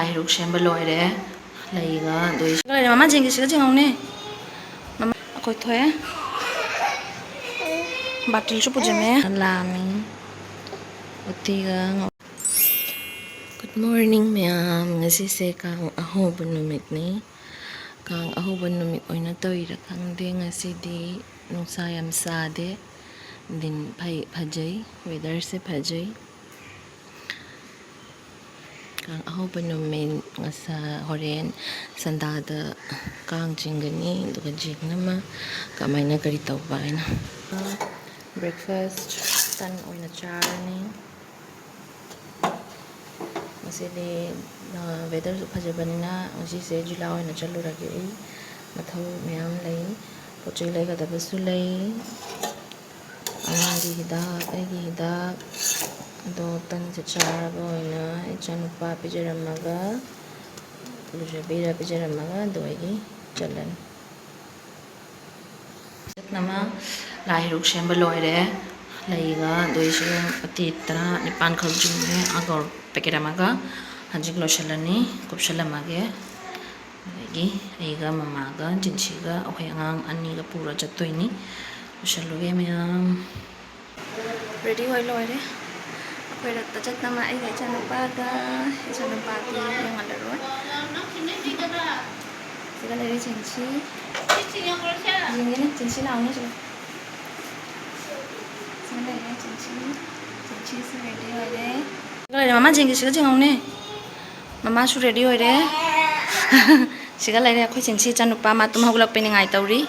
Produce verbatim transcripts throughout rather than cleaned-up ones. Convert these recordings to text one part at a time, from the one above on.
ꯍꯩꯔꯨꯛ ꯁꯦꯝꯕ ꯂꯣꯏꯔꯦ꯫ ꯂꯩꯒ ꯑꯗꯨ ꯂꯣꯏꯔꯦ꯫ ꯃꯃꯥ ꯖꯦꯡꯒꯤꯁꯤꯒ ꯖꯦꯡꯍꯧꯅꯦ꯫ ꯃꯃꯥ ꯑꯩꯈꯣꯏ ꯊꯣꯛꯑꯦ꯫ ꯕꯥꯇꯤꯜꯁꯨ ꯄꯨꯖꯃꯦ꯫ ꯂꯥꯝꯃꯤ꯫ ꯎꯇꯤꯒ ꯉꯧ-, Good morning ꯃꯌꯥꯝ꯫ ꯉꯁꯤꯁꯦ ꯀꯥꯡ ꯑꯍꯧꯕ ꯅꯨꯃꯤꯠꯅꯤ꯫ ꯀꯥꯡ ꯑꯍꯧꯕ ꯅꯨꯃꯤꯠ ꯑꯣꯏꯅ ꯇꯧꯔꯤꯔꯥ ꯈꯪꯗꯦ, ꯉꯁꯤꯗꯤ ꯅꯨꯡꯁꯥ ꯌꯥꯝ ꯁꯥꯗꯦ꯫ ꯗꯤꯟ ꯐꯩ-, ꯐꯖꯩ, weatherꯁꯦ ꯐꯖꯩ꯫ ꯀꯥꯡ ꯑꯍꯧꯕ ꯅꯨꯃꯤꯠ ꯉꯁꯥ-, ꯍꯣꯔꯦꯟ ꯁꯟꯗꯥꯗ ꯀꯥꯡ ꯆꯤꯡꯒꯅꯤ, ꯑꯗꯨꯒ ꯆꯤꯡꯅꯕ ꯀꯃꯥꯏꯅ ꯀꯔꯤ ꯇꯧꯕ ꯍꯥꯏꯅ꯫ Breakfast ꯇꯟ ꯑꯣꯏꯅ ꯆꯥꯔꯅꯤ꯫ ꯉꯁꯤꯗꯤ, ꯑ, weatherꯁꯨ ꯐꯖꯕꯅꯤꯅ ꯉꯁꯤꯁꯦ ꯖꯤꯂꯥ ꯑꯣꯏꯅ ꯆꯠꯂꯨꯔꯒꯦ ꯑꯩ꯫ ꯃꯊꯧ ꯃꯌꯥꯝ ꯂꯩ, ꯄꯣꯠ ꯆꯩ ꯂꯩꯒꯗꯕꯁꯨ ꯂꯩ꯫ ꯑꯉꯥꯡꯒꯤ ꯍꯤꯗꯥꯛ, ꯑꯩꯒꯤ ꯍꯤꯗꯥꯛ꯫ ꯑꯗꯣ ꯇꯟꯁꯦ ꯆꯥꯔꯒ ꯑꯣꯏꯅ ꯏꯆꯥꯅꯨꯄꯥ ꯄꯤꯖꯔꯝꯃꯒ, ꯂꯨꯖꯕꯤꯔ ꯄꯤꯖꯔꯝꯃꯒ ꯑꯗꯨ ꯑꯩꯒꯤ ꯆꯠꯂꯅꯤ꯫ ꯆꯠꯅꯃ ꯂꯥꯏ ꯍꯩꯔꯨꯛ ꯁꯦꯝꯕ ꯂꯣꯏꯔꯦ꯫ ꯂꯩꯒ ꯑꯗꯨꯏꯁꯦ ꯄꯇꯤ ꯇꯔꯥ ꯅꯤꯄꯥꯟ ꯈꯛ ꯆꯨꯝꯃꯦ꯫ ꯑꯒꯣꯔ packet ꯑꯃꯒ ꯍꯧꯖꯤꯛ ꯂꯣꯏꯁꯤꯜꯂꯅꯤ, ꯀꯨꯞꯁꯜꯂꯝꯃꯒꯦ꯫ ꯑꯗꯒꯤ ꯑꯩꯒ ꯃꯃꯥꯒ ꯖꯤꯟꯁꯤꯒ ꯑꯩꯈꯣꯏ ꯑꯉꯥꯡ ꯑꯅꯤꯒ ꯄꯨꯔ ꯆꯠꯇꯣꯏꯅꯤ꯫ ꯂꯣꯏꯁꯤꯜꯂꯨꯒꯦ ꯃꯌꯥꯝ꯫ Ready ꯑꯣꯏ ꯂꯣꯏꯔꯦ꯫ ꯑꯩꯈꯣꯏ ꯔꯠꯇ ꯆꯠꯅꯃ ꯑꯩꯒ ꯏꯆꯥꯅꯨꯄꯥꯒ, ꯏꯆꯥꯅꯨꯄꯥꯗꯤ ꯌꯦꯡꯍꯜꯂꯔꯣꯏ꯫ ꯁꯤꯗ ꯂꯩꯔꯦ ꯆꯤꯟꯁꯤ꯫ ꯌꯦꯡꯒꯦꯅꯦ, ꯆꯤꯟꯁꯤ ꯂꯥꯎꯅꯦ ꯁꯤꯗ꯫ ꯁꯤꯗ ꯂꯩꯔꯦ ꯆꯤꯟꯁꯤ꯫ ꯆꯤꯟꯁꯤꯁꯨ ready ꯑꯣꯏꯔꯦ꯫ ꯂꯣꯏꯔꯦ, ꯃꯃꯥ ꯖꯦꯡꯒꯤꯁꯤꯒ ꯖꯦꯡꯍꯧꯅꯦ꯫ ꯃꯃꯥꯁꯨ ready ꯑꯣꯏꯔꯦ꯫ ꯁꯤꯒ ꯂꯩꯔꯦ ꯑꯩꯈꯣꯏ ꯆꯤꯟꯁꯤ ꯏꯆꯥꯅꯨꯄꯥ, ꯃꯥ ꯇꯨꯝ ꯍꯧꯒꯠꯂꯛꯄꯩ ꯅꯤꯡꯉꯥꯏ ꯇꯧꯔꯤ꯫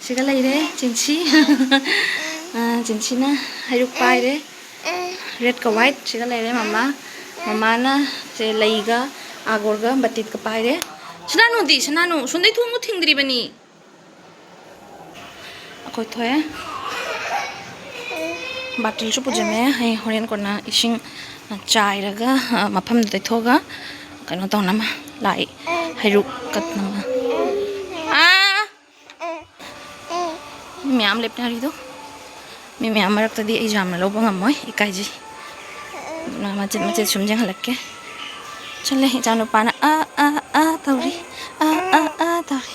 ꯁꯤꯒ ꯂꯩꯔꯦ ꯆꯤꯟꯁꯤ꯫ ꯑ, ꯆꯤꯟꯁꯤꯅ ꯍꯩꯔꯨꯛ ꯄꯥꯏꯔꯦ꯫ Redꯀ white꯫ ꯁꯤꯒ ꯂꯩꯔꯦ ꯃꯃꯥ꯫ ꯃꯃꯥꯅ ꯁꯦ ꯂꯩꯒ ꯑꯥꯒꯣꯔꯒ ꯕꯇꯤꯠꯀ ꯄꯥꯏꯔꯦ꯫ ꯁꯅꯥꯅꯨꯗꯤ, ꯁꯅꯥꯅꯨ, ꯁꯣꯝꯗꯩ ꯊꯣꯡꯉꯨ, ꯊꯤꯡꯗ꯭ꯔꯤꯕꯅꯤ꯫ ꯑꯩꯈꯣꯏ ꯊꯣꯛꯑꯦ꯫ ꯕꯥꯇꯤꯜꯁꯨ ꯄꯨꯖꯃꯦ꯫ ꯑꯩ ꯍꯣꯔꯦꯟ ꯀꯣꯟꯅ ꯏꯁꯤꯡ ꯆꯥꯏꯔꯒ, ꯑ, ꯃꯐꯝꯗꯨ ꯇꯩꯊꯣꯛꯑꯒ ꯀꯩꯅꯣ ꯇꯧꯅꯕ, ꯂꯥꯏ ꯍꯩꯔꯨꯛ ꯀꯠꯅꯕ꯫ ꯑꯥ! ꯃꯤ ꯃꯌꯥꯝ ꯂꯦꯞꯅꯔꯤꯗꯣ꯫ ꯃꯤ ꯃꯌꯥꯝ ꯃꯔꯛꯇꯗꯤ ꯑꯩꯁꯨ ꯌꯥꯝꯅ ꯂꯧꯕ ꯉꯝꯃꯣꯏ, ꯏꯀꯥꯏꯖꯩ꯫ ꯑꯗꯨꯅ ꯃꯆꯦꯠ ꯃꯆꯦꯠ ꯁꯨꯝ ꯌꯦꯡꯍꯜꯂꯛꯀꯦ꯫ ꯆꯠꯂꯦ, ꯏꯆꯥꯅꯨꯄꯥꯅ ꯑꯥ, ꯑꯥ, ꯑꯥ ꯇꯧꯔꯤ꯫ ꯑꯥ, ꯑꯥ, ꯑꯥ ꯇꯧꯔꯤ꯫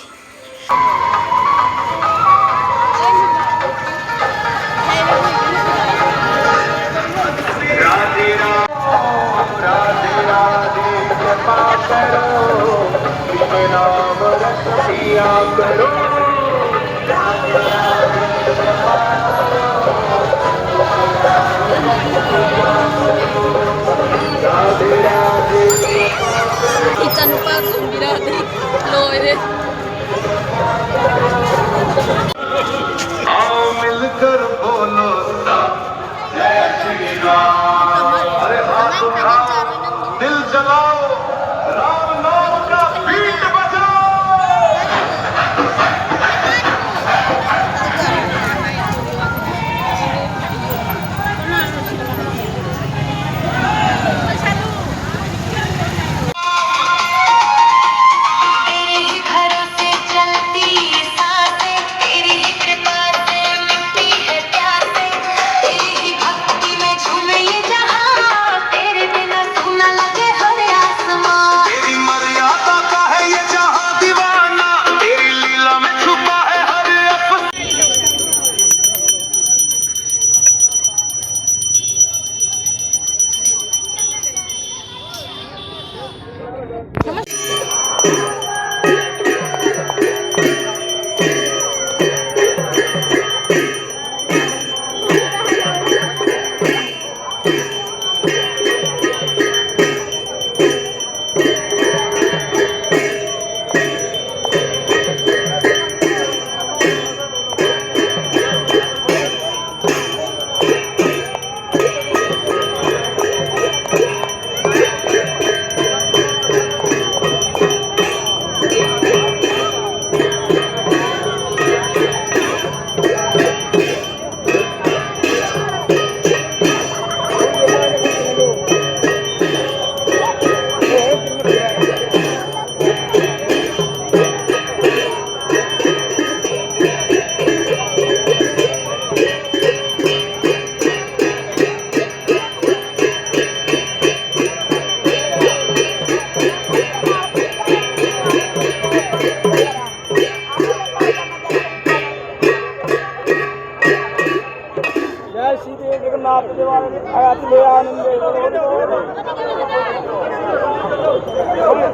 ꯏꯆꯥꯅꯨꯄꯥ ꯈꯨꯝꯕꯤꯔꯛꯑꯗꯤ ꯂꯣꯏꯔꯦ꯫ आओ मिलकर बोलो सब, जय श्री राम। अरे हाथ उठाओ, दिल जलाओ, राम नाम का बीट बजाओ।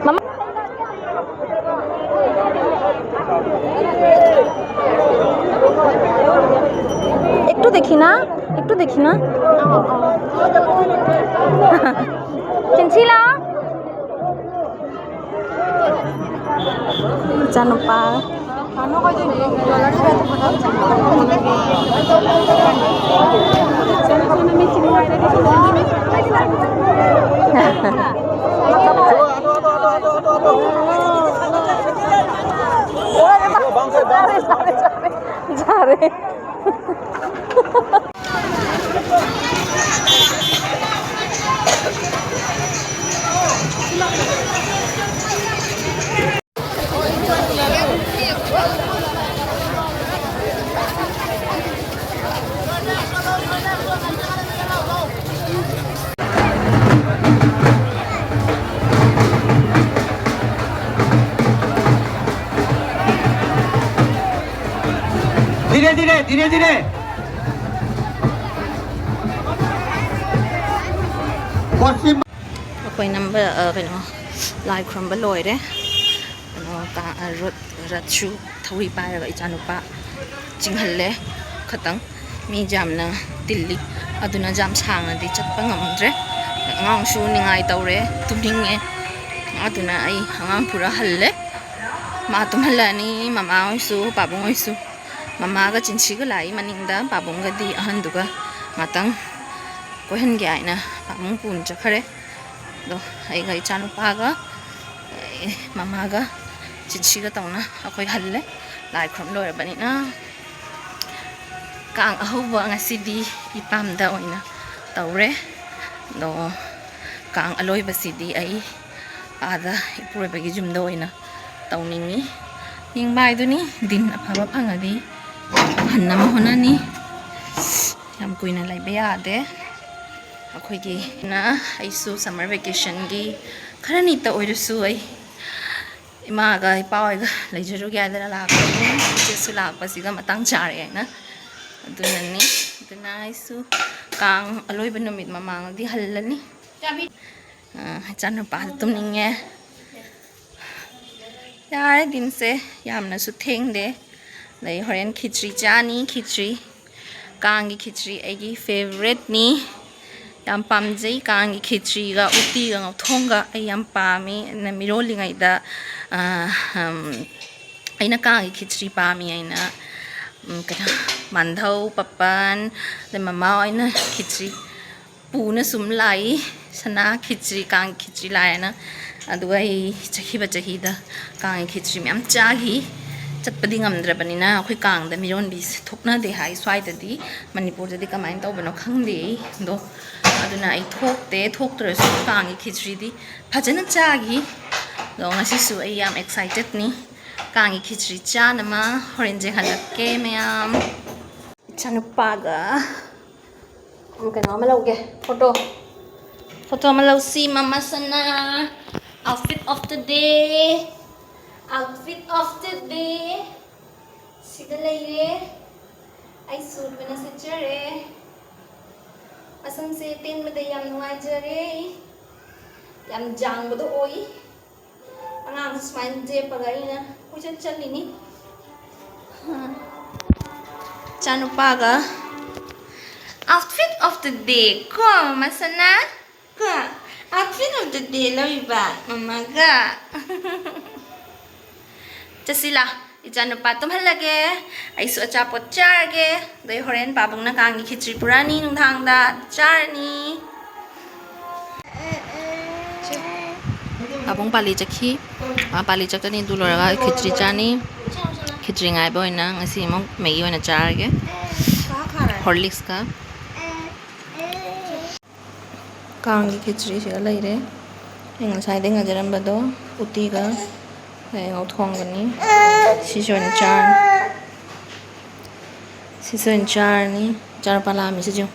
मम्मा, একটু দেখি না, একটু দেখি না। চিনছিলা? ꯏꯆꯥꯅꯨꯄꯥ꯫ ꯌꯥꯔꯦ, ꯌꯥꯔꯦ, ꯌꯥꯔꯦ꯫ धीरे धीरे, धीरे धीरे। पश्चिम। ꯑꯩꯈꯣꯏ ꯅꯝꯕ, ꯑ, ꯀꯩꯅꯣ, ꯂꯥꯏ ꯈꯨꯔꯨꯝꯕ ꯂꯣꯏꯔꯦ꯫ ꯀꯩꯅꯣ, ꯀꯥ-, ꯑ, ꯔꯣꯠ-, ꯔꯠꯁꯨ ꯊꯧꯔꯤ ꯄꯥꯏꯔꯒ ꯏꯆꯥꯅꯨꯄꯥ ꯆꯤꯡꯍꯜꯂꯦ꯫ ꯈꯇꯪ ꯃꯤ ꯌꯥꯝꯅ ꯇꯤꯜꯂꯤ, ꯑꯗꯨꯅ ꯌꯥꯝ ꯁꯥꯡꯅꯗꯤ ꯆꯠꯄ ꯉꯝꯗ꯭ꯔꯦ꯫ ꯑꯉꯥꯡꯁꯨ ꯅꯤꯡꯉꯥꯏ ꯇꯧꯔꯦ, ꯇꯨꯝꯅꯤꯡꯉꯦ꯫ ꯑꯗꯨꯅ ꯑꯩ ꯑꯉꯥꯡ ꯄꯨꯔ ꯍꯜꯂꯦ꯫ ꯃꯥ ꯇꯨꯝꯍꯜꯂꯅꯤ, ꯃꯃꯥ ꯍꯣꯏꯁꯨ, ꯄꯥꯕꯨꯡ ꯍꯣꯏꯁꯨ꯫ ꯃꯃꯥꯒ ꯆꯤꯟꯁꯤꯒ ꯂꯥꯛꯏ ꯃꯅꯤꯡꯗ, ꯄꯥꯕꯨꯡꯒꯗꯤ ꯑꯍꯟꯗꯨꯒ ꯉꯥꯛꯇꯪ ꯀꯣꯏꯍꯟꯒꯦ ꯍꯥꯏꯅ ꯄꯥꯕꯨꯡ ꯄꯨꯅ ꯆꯠꯈ꯭ꯔꯦ꯫ ꯑꯗꯣ ꯑꯩꯒ ꯏꯆꯥꯅꯨꯄꯥꯒ, ꯑꯦ, ꯃꯃꯥꯒ ꯆꯤꯟꯁꯤꯒ ꯇꯧꯅ ꯑꯩꯈꯣꯏ ꯍꯜꯂꯦ, ꯂꯥꯏ ꯈꯨꯔꯨꯝ ꯂꯣꯏꯔꯕꯅꯤꯅ꯫ ꯀꯥꯡ ꯑꯍꯧꯕ ꯉꯁꯤꯗꯤ ꯏꯄꯥꯝꯗ ꯑꯣꯏꯅ ꯇꯧꯔꯦ꯫ ꯑꯗꯣ ꯀꯥꯡ ꯑꯂꯣꯏꯕꯁꯤꯗꯤ ꯑꯩ ꯑꯥꯗ ꯏꯄꯨꯔꯣꯏꯕꯒꯤ ꯌꯨꯝꯗ ꯑꯣꯏꯅ ꯇꯧꯅꯤꯡꯉꯤ꯫ ꯅꯤꯡꯕ ꯍꯥꯏꯗꯨꯅꯤ, ꯗꯤꯟ ꯑꯐꯕ ꯐꯪꯉꯗꯤ ꯍꯟꯅꯕ ꯍꯣꯠꯅꯅꯤ꯫ ꯌꯥꯝ ꯀꯨꯏꯅ ꯂꯩꯕ ꯌꯥꯗꯦ꯫ ꯑꯩꯈꯣꯏꯒꯤ ꯅ ꯑꯩꯁꯨ summer vacationꯒꯤ ꯈꯔ ꯅꯤꯇ ꯑꯣꯏꯔꯁꯨ ꯑꯩ ꯏꯃꯥꯒ ꯏꯄꯥ ꯍꯣꯏꯒ ꯂꯩꯖꯔꯨꯒꯦ ꯍꯥꯏꯗꯅ ꯂꯥꯛꯄꯅꯤ꯫ ꯏꯆꯦꯁꯨ ꯂꯥꯛꯄꯁꯤꯒ ꯃꯇꯥꯡ ꯆꯥꯔꯦ ꯍꯥꯏꯅ꯫ ꯑꯗꯨꯅꯅꯤ꯫ ꯑꯗꯨꯅ ꯑꯩꯁꯨ ꯀꯥꯡ ꯑꯂꯣꯏꯕ ꯅꯨꯃꯤꯠ ꯃꯃꯥꯡꯗꯤ ꯍꯜꯂꯅꯤ꯫ ꯑ, ꯏꯆꯥꯅꯨꯄꯥꯁꯨ ꯇꯨꯝꯅꯤꯡꯉꯦ꯫ ꯌꯥꯔꯦ, ꯗꯤꯟꯁꯦ ꯌꯥꯝꯅꯁꯨ ꯊꯦꯡꯗꯦ꯫ ꯑꯗꯩ ꯍꯣꯔꯦꯟ ꯈꯤꯆ꯭ꯔꯤ ꯆꯥꯅꯤ, ꯈꯤꯆ꯭ꯔꯤ꯫ ꯀꯥꯡꯒꯤ ꯈꯤꯆ꯭ꯔꯤ ꯑꯩꯒꯤ ꯐꯦꯕꯔꯦꯠꯅꯤ꯫ ꯌꯥꯝ ꯄꯥꯝꯖꯩ ꯀꯥꯡꯒꯤ ꯈꯤꯆ꯭ꯔꯤꯒ ꯎꯇꯤꯒ ꯉꯧꯊꯣꯡꯒ ꯑꯩ ꯌꯥꯝ ꯄꯥꯝꯃꯤ꯫ ꯑꯩꯅ ꯃꯤꯔꯣꯜꯂꯤꯉꯩꯗ, ꯑ, ꯎꯝ, ꯑꯩꯅ ꯀꯥꯡꯒꯤ ꯈꯤꯆ꯭ꯔꯤ ꯄꯥꯝꯃꯤ ꯍꯥꯏꯅ, ꯎꯝ, ꯀꯩꯅꯣ, ꯃꯥꯟꯙꯧ, ꯄꯄꯟ, ꯑꯗꯩ ꯃꯃꯥ ꯍꯣꯏꯅ ꯈꯤꯆ꯭ꯔꯤ ꯄꯨꯅ ꯁꯨꯝ ꯂꯥꯛꯏ, "ꯁꯅꯥ ꯈꯤꯆ꯭ꯔꯤ, ꯀꯥꯡ ꯈꯤꯆ꯭ꯔꯤ ꯂꯥꯛꯑꯦꯅ"꯫ ꯑꯗꯨꯒ ꯑꯩ ꯆꯠꯈꯤꯕ ꯆꯍꯤꯗ ꯀꯥꯡꯒꯤ ꯈꯤꯆ꯭ꯔꯤ ꯃꯌꯥꯝ ꯆꯥꯈꯤ꯫ ꯆꯠꯄꯗꯤ ꯉꯝꯗ꯭ꯔꯕꯅꯤꯅ ꯑꯩꯈꯣꯏ ꯀꯥꯡꯗ ꯃꯤꯔꯣꯟꯕꯤꯁꯦ ꯊꯣꯛꯅꯗꯦ ꯍꯥꯏ ꯁ꯭ꯋꯥꯏꯗꯗꯤ꯫ ꯃꯅꯤꯄꯨꯔꯗꯗꯤ ꯀꯃꯥꯏꯅ ꯇꯧꯕꯅꯣ ꯈꯪꯗꯦ ꯑꯩ ꯑꯗꯣ꯫ ꯑꯗꯨꯅ ꯑꯩ ꯊꯣꯛꯇꯦ, ꯊꯣꯛꯇ꯭ꯔꯁꯨ ꯀꯥꯡꯒꯤ ꯈꯤꯆ꯭ꯔꯤꯗꯤ ꯐꯖꯅ ꯆꯥꯈꯤ꯫ ꯑꯗꯣ ꯉꯁꯤꯁꯨ ꯑꯩ ꯌꯥꯝ ꯑꯦꯛꯁꯥꯏꯇꯦꯠꯅꯤ꯫ ꯀꯥꯡꯒꯤ ꯈꯤꯆ꯭ꯔꯤ ꯆꯥꯅꯕ ꯍꯣꯔꯦꯟꯁꯦ ꯍꯜꯂꯛꯀꯦ ꯃꯌꯥꯝ꯫ ꯏꯆꯥꯅꯨꯄꯥꯒ ꯀꯩꯅꯣ ꯑꯃ ꯂꯧꯒꯦ, ꯐꯣꯇꯣ꯫ ꯐꯣꯇꯣ ꯑꯃ ꯂꯧꯁꯤ, ꯃꯃꯥ ꯁꯅꯥ꯫ Outfit of the day, outfit of the day꯫ ꯁꯤꯗ ꯂꯩꯔꯦ꯫ ꯑꯩ ꯁꯨꯠ ꯑꯣꯏꯅ ꯁꯦꯠꯆꯔꯦ꯫ ꯑꯁꯝꯁꯦ ꯇꯦꯟꯕꯗ ꯌꯥꯝ ꯅꯨꯡꯉꯥꯏꯖꯔꯦ꯫ ꯌꯥꯝ ꯖꯥꯡꯕꯗꯣ ꯑꯣꯏ꯫ ꯑꯉꯥꯡꯁꯨ ꯁꯨꯃꯥꯏꯅ ꯖꯦꯞꯄꯒ ꯑꯩꯅ ꯀꯣꯏꯆꯠ ꯆꯠꯂꯤꯅꯤ꯫ ꯏꯆꯥꯅꯨꯄꯥꯒ outfit of the day ꯀꯣ, ꯃꯁꯅꯥ ꯀꯣ, outfit of the day ꯂꯧꯔꯤꯕ ꯃꯃꯥꯒ꯫ ꯆꯠꯁꯤꯂꯥ, ꯏꯆꯥꯅꯨꯄꯥ ꯇꯨꯝꯍꯜꯂꯒꯦ, ꯑꯩꯁꯨ ꯑꯆꯥꯄꯣꯠ ꯆꯥꯔꯒꯦ꯫ ꯑꯗꯩ ꯍꯣꯔꯦꯟ ꯄꯥꯕꯨꯡꯅ ꯀꯥꯡꯒꯤ ꯈꯤꯆ꯭ꯔꯤ ꯄꯨꯔꯛꯑꯅꯤ, ꯅꯨꯡꯗꯥꯡꯗ ꯆꯥꯔꯅꯤ꯫ ꯄꯥꯕꯨꯡ ꯄꯥꯂꯤ ꯆꯠꯈꯤ꯫ ꯃꯥ ꯄꯥꯂꯤ ꯆꯠꯀꯅꯤ, ꯑꯗꯨ ꯂꯣꯏꯔꯒ ꯈꯤꯆ꯭ꯔꯤ ꯆꯥꯅꯤ꯫ ꯈꯤꯆ꯭ꯔꯤ ꯉꯥꯏꯕ ꯑꯣꯏꯅ ꯉꯁꯤ ꯑꯃꯨꯛ ꯃꯦꯒꯤ ꯑꯣꯏꯅ ꯆꯥꯔꯒꯦ, ꯍꯣꯔꯂꯤꯛꯁꯀ꯫ ꯀꯥꯡꯒꯤ ꯈꯦꯆ꯭ꯔꯤꯁꯤꯒ ꯂꯩꯔꯦ꯫ ꯑꯩ ꯉꯁꯥꯏꯗꯩ ꯉꯥꯏꯖꯔꯝꯕꯗꯣ ꯎꯇꯤꯒ ꯉꯧꯊꯣꯡꯒꯅꯤ꯫ ꯁꯤꯁꯨ ꯑꯣꯏꯅ ꯆꯥꯔꯅꯤ꯫ ꯁꯤꯁꯨ ꯑꯣꯏꯅ ꯆꯥꯔꯅꯤ꯫ ꯏꯆꯥꯅꯨꯄꯥ ꯂꯥꯛꯑꯝꯃꯤ ꯁꯤꯁꯨ꯫